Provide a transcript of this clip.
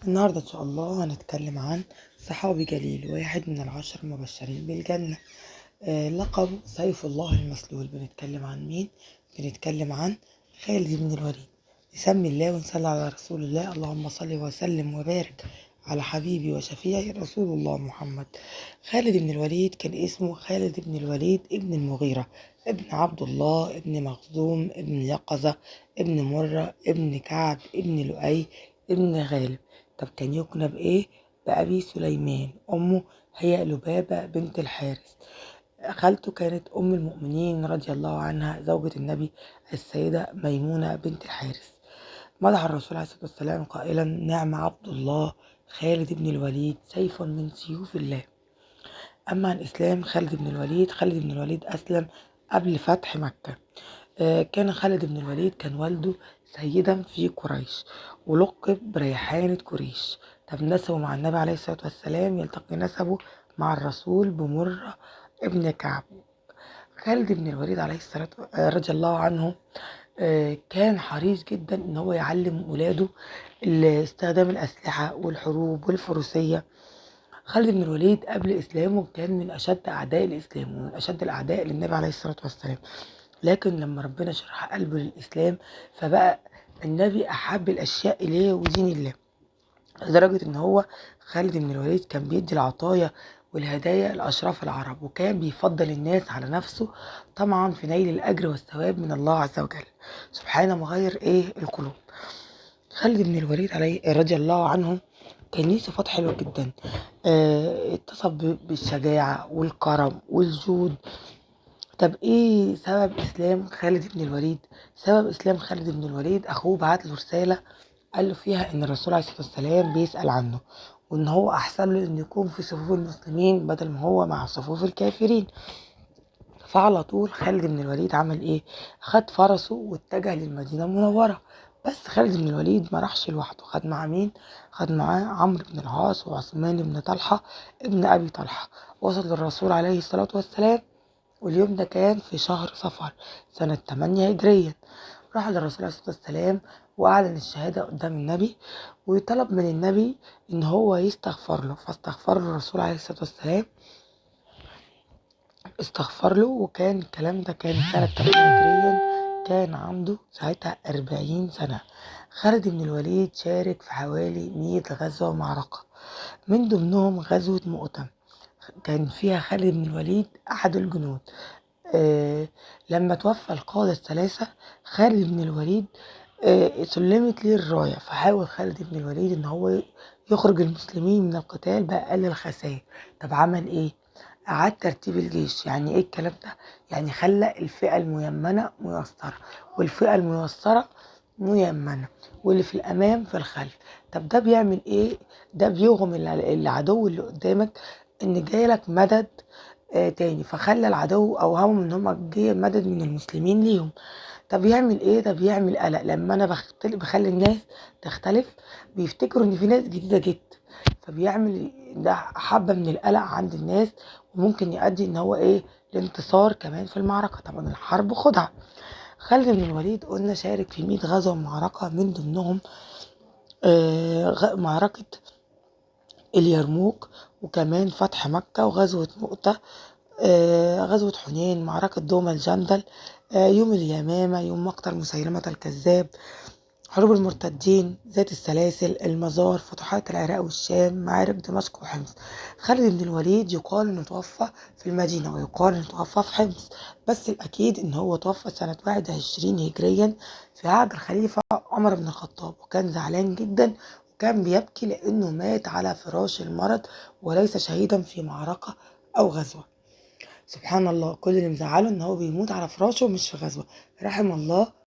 النهاردة إن شاء الله هنتكلم عن صحابي جليل، واحد من العشر المبشرين بالجنة، لقبه سيف الله المسلول. بنتكلم عن مين؟ بنتكلم عن خالد بن الوليد. نسمي الله ونصلي على رسول الله، اللهم صل وسلم وبارك على حبيبي وشفيعي رسول الله محمد. خالد بن الوليد كان اسمه خالد بن الوليد ابن المغيرة ابن عبد الله ابن مخزوم ابن يقظة ابن مرة ابن كعب ابن لؤي ابن غالب. طب كان يكنى بإيه؟ بأبي سليمان. أمه هي لبابة بنت الحارث. خالته كانت أم المؤمنين رضي الله عنها زوجة النبي السيدة ميمونة بنت الحارث. مدح الرسول عليه الصلاة والسلام قائلا: نعم عبد الله خالد بن الوليد، سيف من سيوف الله. أما عن إسلام خالد بن الوليد، خالد بن الوليد أسلم قبل فتح مكة. كان خالد بن الوليد كان والده سيدا في قريش ولقب بريحانة قريش. طب نسبه مع النبي عليه الصلاة والسلام، يلتقي نسبه مع الرسول بمرة ابن كعب. خالد بن الوليد عليه الصلاة رضي الله عنه كان حريص جدا ان هو يعلم ولاده استخدام الأسلحة والحروب والفروسية. خالد بن الوليد قبل إسلامه كان من أشد أعداء الإسلام ومن أشد الأعداء للنبي عليه الصلاة والسلام، لكن لما ربنا شرح قلبه للإسلام فبقى النبي أحب الأشياء إليه ودين الله، لدرجة إن هو خالد بن الوليد كان بيدي العطايا والهدايا لأشراف العرب، وكان بيفضل الناس على نفسه طبعا في نيل الأجر والثواب من الله عز وجل. سبحان مغير القلوب. خالد بن الوليد عليه رضي الله عنه كان ليه صفات حلوة جدا، اتصف بالشجاعة والكرم والجود. طب ايه سبب اسلام خالد بن الوليد؟ سبب اسلام خالد بن الوليد اخوه بعت له رسالة قال له فيها ان الرسول عليه الصلاة والسلام بيسأل عنه، وان هو احسن له ان يكون في صفوف المسلمين بدل ما هو مع صفوف الكافرين. فعلى طول خالد بن الوليد عمل ايه؟ خد فرسه واتجه للمدينة المنورة. بس خالد بن الوليد ما راحش لوحده، خد مع مين؟ خد معاه عمرو بن العاص وعثمان بن طلحة ابن أبي طلحة. وصل للرسول عليه الصلاة والسلام، واليوم ده كان في شهر صفر سنة 8 هجريا. راح للرسول عليه الصلاة والسلام وأعلن الشهادة قدام النبي، وطلب من النبي إن هو يستغفر له، فاستغفر له الرسول عليه الصلاة والسلام، استغفر له. وكان الكلام ده كان سنة 8 هجريا، كان عنده ساعتها 40 سنة. خالد بن الوليد شارك في حوالي 100 غزوة ومعركة، من ضمنهم غزوة مؤتة كان فيها خالد بن الوليد أحد الجنود. لما توفى القادة الثلاثة خالد بن الوليد سلمت ليه الراية، فحاول خالد بن الوليد إن هو يخرج المسلمين من القتال بأقل الخسائر. طب عمل إيه؟ أعاد ترتيب الجيش. يعني إيه الكلام ده؟ يعني خلى الفئة الميمنة ميسرة والفئة الميسرة ميمنة، واللي في الأمام في الخلف. طب ده بيعمل إيه؟ ده بيوهم العدو اللي قدامك إن جايلك مدد تاني، فخلى العدو أوهمهم إن هما جاي مدد من المسلمين ليهم. طب يعمل إيه؟ ده بيعمل قلق. لما أنا بخلي الناس تختلف بيفتكروا إن في ناس جديدة جت، فبيعمل ده حبة من القلق عند الناس، وممكن يؤدي إن هو إيه؟ الانتصار كمان في المعركة. طبعا الحرب خدعة. خالد بن الوليد قلنا شارك في 100 غزوة ومعركة، من ضمنهم معركة اليرموك، وكمان فتح مكة، وغزوة مؤتة، غزوة حنين، معركة دوما الجندل، يوم اليمامة، يوم مقتل مسيلمة الكذاب، حروب المرتدين، ذات السلاسل، المزار، فتوحات العراق والشام، معارك دمشق وحمص. خالد بن الوليد يقال انه توفى في المدينة ويقال انه توفى في حمص، بس الأكيد ان هو توفى سنة 21 هجريا في عهد الخليفة عمر بن الخطاب، وكان زعلان جدا وكان بيبكي لأنه مات على فراش المرض وليس شهيدا في معركة أو غزوة. سبحان الله، كل اللي مزعله ان هو بيموت على فراشه مش في غزوة. رحم الله